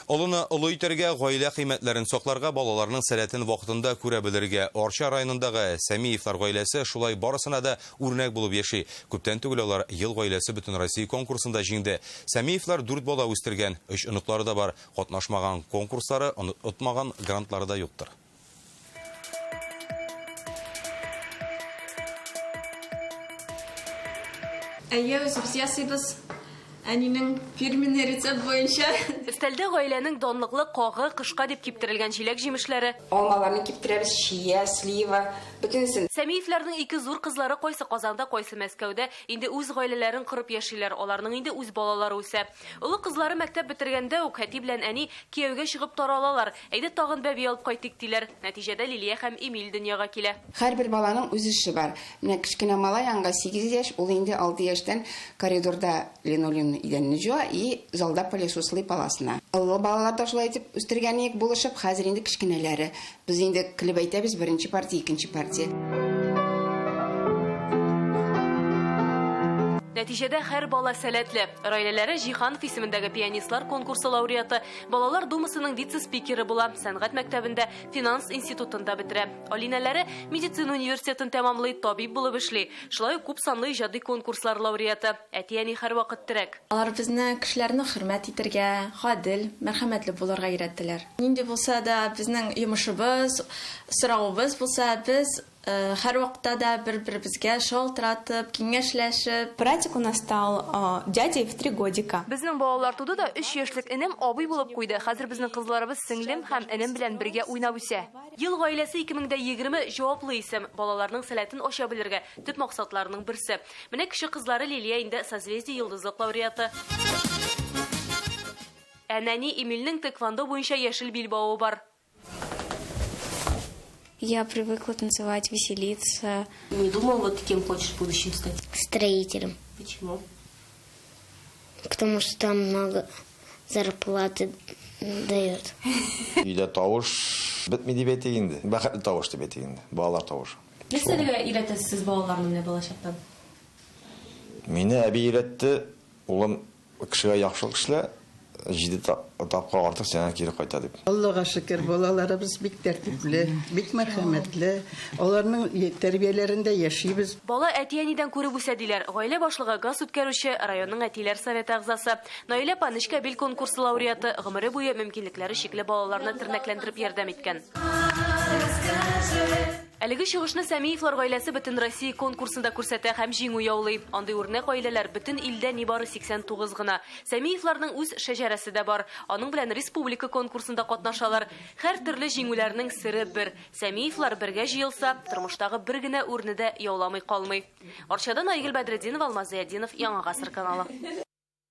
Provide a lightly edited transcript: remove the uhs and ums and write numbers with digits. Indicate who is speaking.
Speaker 1: Олыны олы итәргә, гаилә кыйммәтләрен сакларга, балаларның сәләтен вакытында күрә белергә. Арча районындагы Сәмиевлар гаиләсе шулай барысына да үрнәк булып яши. Күптән түгел алар Ел гаиләсе Бөтенроссия конкурсында җиңде. Сәмиевлар дүрт бала үстергән, өч оныклары да бар. Катнашмаган конкурслары, отмаган грантлары да юктыр.
Speaker 2: Әйе, үзебез ясыйбыз. Әнинең фирменный рецепт буенча.
Speaker 3: Өстәлдә гаиләнең данлыклы кагы, кышка дип киптерелгән җиләк-җимешләре.
Speaker 4: Алмаларны киптерәбез, чия, слива, бөтенесен.
Speaker 3: Сәмиевләрнең ике зур кызлары кайсы Казанда, кайсы Мәскәүдә, инде үз гаиләләрен корып яшиләр, аларның инде үз балалары үсә. Олы кызлары мәктәп бетергәндә үк, әти белән әни кияүгә чыгып таралалар. Әйдә тагын бәби алып кайтыйк, диләр. Нәтиҗәдә Лилия һәм Эмиль дөньяга килә.
Speaker 4: Һәрбер баланың үз эше бар. Менә кечкенә малай, аңга сигез яшь, ул инде алты яшьтән коридорда линолеумны идәнне җуа и залда пылесослый паласына. Олы балалар да шулай итеп үстергән идек, булышып, хәзер инде кечкенәләре. Без инде көлеп әйтәбез, беренче партия, икенче партия.
Speaker 3: Нәтиҗәдә һәр бала сәләтле. Гаиләләре Җиһанов исемендәге пианистлар конкурсы лауреаты, Балалар думасының вице-спикеры була, сәнгать мәктәбендә, финанс институтын да бетерә. Алинәләре медицина университетын тәмамлый, табиб булып эшли. Шулай ук күпсанлы иҗади конкурслар лауреаты. Әти-әни һәрвакыт терәк.
Speaker 2: Алар безне кешеләрне хөрмәт итәргә, гадел, мәрхәмәтле булырга өйрәттеләр. Нинди булса да безнең йомышыбыз, соравыбыз булса, без һәрвакытта да бер-беребезгә шалтыратып, киңәшләшеп.
Speaker 5: Братик у нас стал дядей в три годика.
Speaker 3: Безнең балалар туды да, өч яшьлек энем абый булып куйды. Хәзер безнең кызларыбыз сеңлем һәм энем белән бергә уйнап үсә. Ел гаиләсе 2020 җаваплы исем. Балаларның сәләтен ача белергә, төп максатларының берсе. Менә кече кызлары Лилия инде Созвездие-Йолдызлык лауреаты. Ә нәни Эмильнең тэквондо буенча яшел билбавы бар.
Speaker 6: Я привыкла танцевать, веселиться.
Speaker 7: Не думал, вот кем хочешь в будущем стать?
Speaker 8: Строителем.
Speaker 7: Почему?
Speaker 8: Потому что там много зарплаты дают.
Speaker 9: Өйдә тавыш бетми дип әйтик инде. Бәхетле тавыш дип әйтик инде. Балалар тавышы.
Speaker 7: Нәрсәгә өйрәтәсез сез балаларны менә балачактан?
Speaker 9: Мине әби өйрәтте, улым, кешегә яхшылык эшлә, җиде тапкыр артык сиңа кире кайта дип.
Speaker 10: Аллага шөкер, балаларыбыз бик тәртипле, бик мәрхәмәтле. Аларның тәрбияләрендә яшибез.
Speaker 3: Бала әти-әнидән күреп үсә, диләр. Гаилә башлыгы, газ үткәрүче, районның әтиләр советы әгъзасы. Наилә апа Нечкәбил конкурсы лауреаты, гомере буе мөмкинлекләре чикле балаларны тернәкләндереп ярдәм иткән. Әлеге чыгышны Сәмиевлар гаиләсе Бөтенроссия конкурсында күрсәтә һәм җиңү яулый. Андый үрнәк гаиләләр бөтен илдә нибары 89 гына. Сәмиевларның үз шәҗәрәсе дә бар. Аның белән республика конкурсында катнашалар. Һәр төрле җиңүләрнең сере бер. Сәмиевлар бергә җыелса, тормыштагы бер генә үрне дә яуламый калмый. Арчадан Айгөл Бәдретдинова, Алмаз Зыятдинов, Яңа Гасыр каналы.